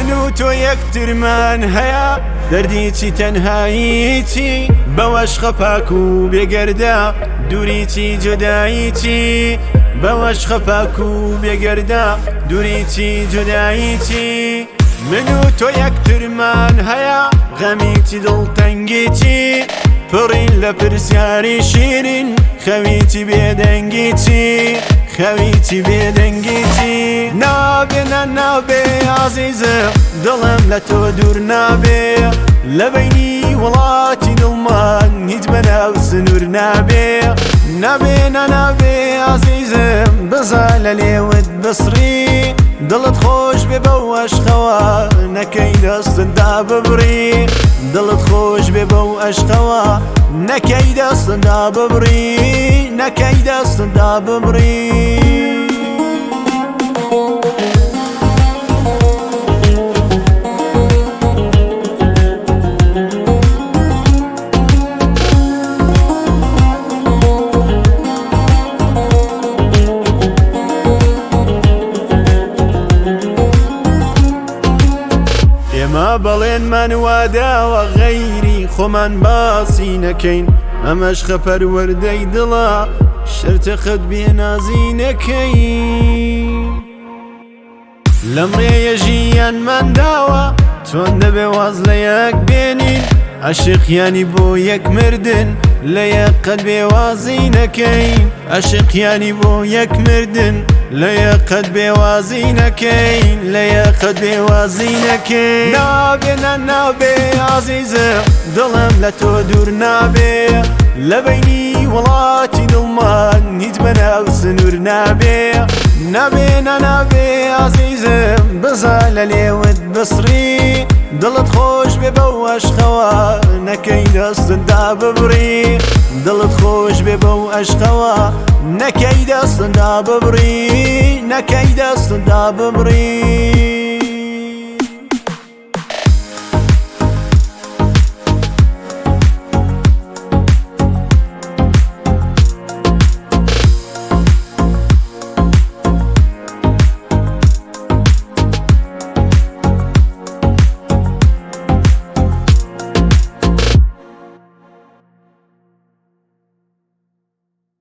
من و تۆ یەکترمان هەیە، دەردی چی تەنهایی چی؟ بەوەش خەپاک و بێگەردە، دووری چی جودایی چی؟ بەوەش خەپاک و بێگەردە، دووری چی جودایی چی؟ من و تۆ یەکترمان هەیە، غەمی چی دڵتەنگی چی؟ پڕین لە پرسیاری شیرین، خەوی چی بێدەنگی چی؟ خەوی چی بێدەنگی چی؟ نابێ نا نابێ ئازیزم، دڵم لە تۆ دوور نابێ، لە بەینی وڵاتی دڵمان هیچ بەناو سنوور نابێ. نابێ نا نابێ ئازیزم، بزە لە لێوت بسڕی، دڵت خۆش بێ بەو ئەشقەوە نەکەی دەستت ببڕی، دڵت خۆش بێ بەو ئەشقەوە نەکەی دەستت ببڕی، نەکەی دەستت ببڕی. ئێمە بەڵێنمان واداوە غەیری خۆمان باسی نەکەین، ئەمەش خەپەروەردەی دڵە شەرتە قەت بێنازی نەکەین. لەم ڕێیە ژیانمان داوە چۆن دەبێ واز لە یەک بێنین، عەشقیانی بۆ یەک مردن لە یەک قەت بێوازی نەکەین، عەشقیانی بۆ یەک مردن لە یەک قەت بێوازی نەکەین، لە یەک قەت بێوازی نەکەین. نابێ نا نابێ ئازیزم، دڵم لە تۆ دوور نابێ، لە بەینی وڵاتی دڵمان هیچ بەناو سنوور نابێ. نابێ نا نابێ ئازیزم، بزە لە لێوت بسڕی، دڵت خۆش بێ بەو ئەشقەوە نەکەی دەستت ببڕی، دڵت خۆش بێ بەو ئەشقەوە نەکەی دەستت ببڕی، نەکەی دەستت ببڕی.